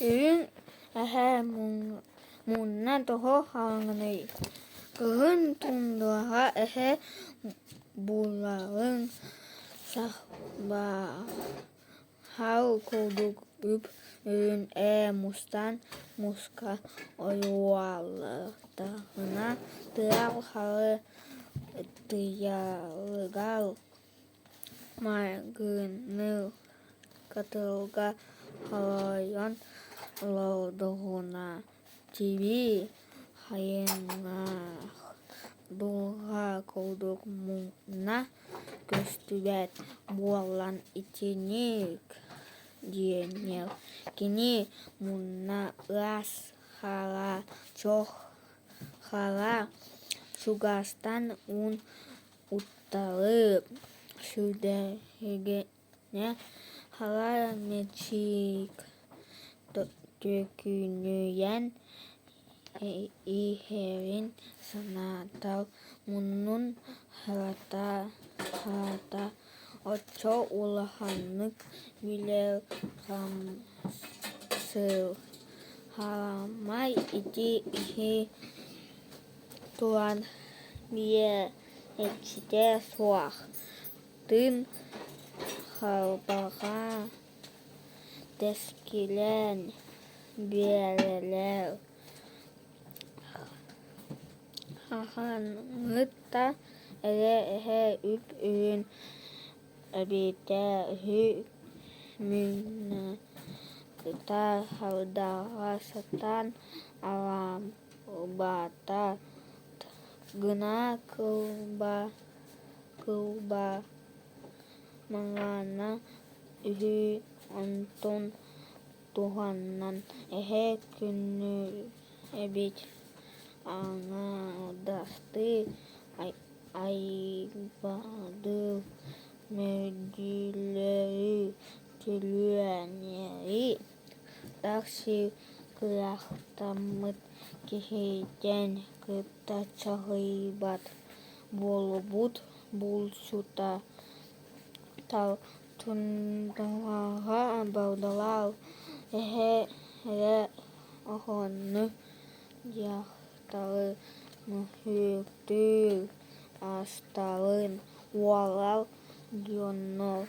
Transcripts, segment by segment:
Үрүҥ эһэ мунна тоҕо хараҥаный, кыһын туундараҕа эһэ буларын сахбахал курдук үп-үрүҥ ээ мустан муска ойуолаатаҕына тыал хары тыйаарыгар майгынныыр кытылга хоройон олордоҕуна тибии хайыҥнаах дулҕа курдук муҥна көстүбэт буолан итинник диэннэр кини мунна ыраас хара чох хара чугастан уун утары сүүрдэҕинэ хара мэчик төкүнүйэн иһэрин санаатар муннун харата оччо улаханнык билэр хамсыыр харамай ити иһи туран биэрээччитэ суох, тыын харбаҕа тэскилээн биэрэллэр Хахаҥҥыта эрэ эһэ үп-үрүҥ эбитэ үһү муҥнакыта хардаҕа сатаан араампалаабата гына кылба маҥана үһү онтун туһанан эһэ күннүүр эбит аҥаардастыы айбардыыр мөрдүлэри түлүөнэри тах сир кыахтаммыт киһиттэн кытта чаҕыйбат буолбут булчута Туундараҕа бардылар, эһэ эрэ оҕону, дьахтары мөһөөктүүр, астарын уорар дьоннор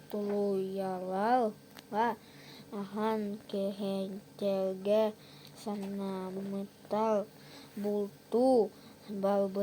тулуйаллара ахан кэһэйдэргэ санаммыттар, бултуу барбыттар.